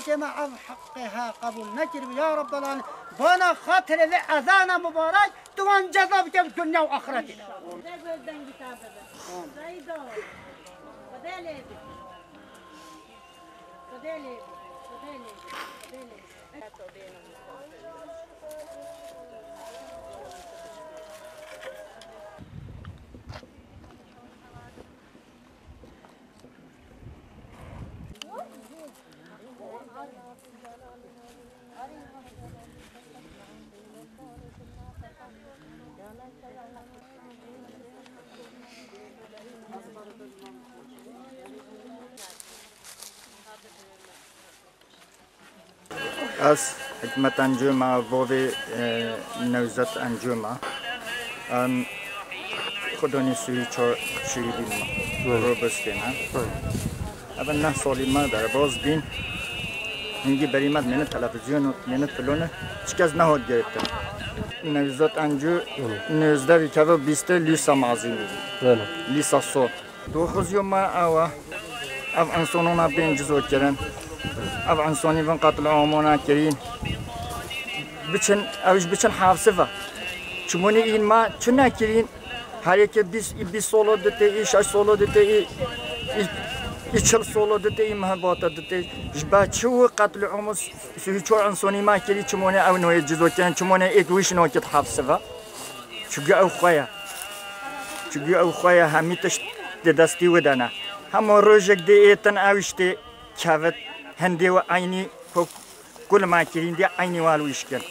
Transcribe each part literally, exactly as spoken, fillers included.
Kema ev heqê ha qebûl nekiribû, ya Rabbel Alemin. Bana xatirê vê ezana mubarek, tu wan ceza bike bi dunya û axiretê de. Ez hikmet encû me, bavê, e, Newzet encû me. Em xwedonî sûrî çar şîrî bîn me. Evet. Robustê me. Evet. Ev neh salî me derebaz bîn. Hingî berî me dimêne televîzyon û dimêne filone. Çi kes nehot girêtin. Newzet encû Evet. nêzdeh vî keve bîstê lîsa mezîn bû. Evet. Lîsa so. Doxuziyo me ew e. Ev insonona bên cizo kirin. Ev insonî vin qetil amona kirîn. Biçin, ew ji biçin hafsi ve. Çimonî în me çi nekirîn? Her yekê bîst, bîst solo dite, î şeş solo dite, î, î, î çil solo dite, î mehbata dite. Ji be çi û qetil amon sihî çor insonî me kirî, çimonê ew noyê cizo kirin, çimonê êk wîş nokit hafsi ve. Çugi ew xwe ye. Çugi ew xwe ye, hemî tişt di destî wî de ne. Hema rojek dê êtin ew îştê kevit, hindê wî eynî ku, ku li me kirîn dê eynî wal wî şkin.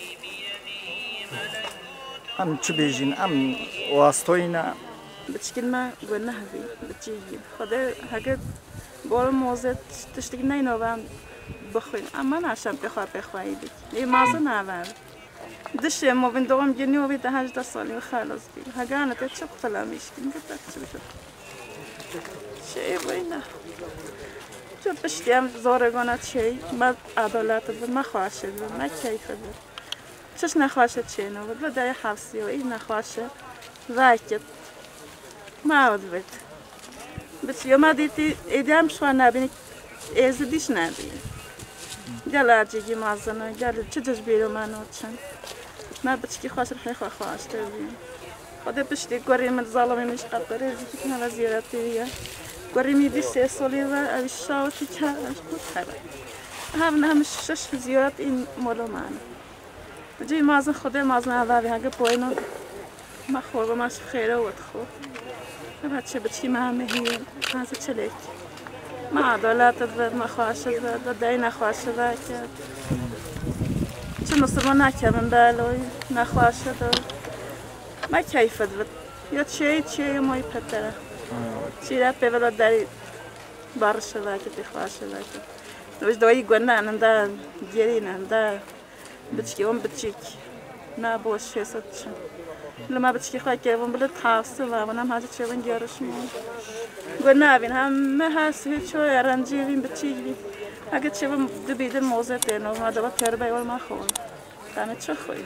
Em çi bêjin, em wastoyî ne. Biçikên me guneh bî, biçî bî. Xwedê heke bor mozê tiştik neyno ve em bixwîn. Em me naşem pê xwe pê xweyî bî. Lê mazin eve. Dişê movin doğum günü o bir daha ji dest salî xelas bî. Hegane te çi qila mişkin, git bak çi bişo. Şey boyna. Çi piştî em zor gona çey, me adalet bi, me xweş bi, me keyf bi. Çiş nexweş çêno bi, bi dayê hafsiyo, î nexweş vakit. Ma ew dibêt. Bi çiyo ma dîtî êdî em şiwa nabînî êzidîş nabî. Gel acîgî mazin e, gel çi cij bîro ma noçin. Ma biçikî xweş rihê xwe xweştir bî. Xwedê piştî kurê min zalimê min ji qeperê zî kî nava zîyaretê ye. Kurê min dî sê solî ve ew şawitî ke ew ji qut here. Hev ne hem şeş zîyaret în molo mane. Cî mazin Xwedê mazin eva vê hege poyno. Ma xwe ve ma şi xêre wet xwe. Eva çi biçî ma mehî, ma zi çilek. Ma adolat ve, ma xwaşi ve, da dey nexwaşi ve ke. Çi musulman nakevin beloy, nexwaşi da. Ma keyf ve. Ya çey, çey moy petere. Çîra pevela deri barışi ve ke, xwaşi ve ke. Biz doyî gwendan da, gerînan da. Biçikê wan biçîk. Na boş hêsa diçin. Li me biçikê xwe kevin bilit hafsi ve, wan em hacî çêvin gerişmo. Got navîn, heme her sihê ço ya rencî vîn biçîk vîn. Heke çêvin dibîdin mozê têno, ma deva terbey wal ma xwe. Tane çi xwe.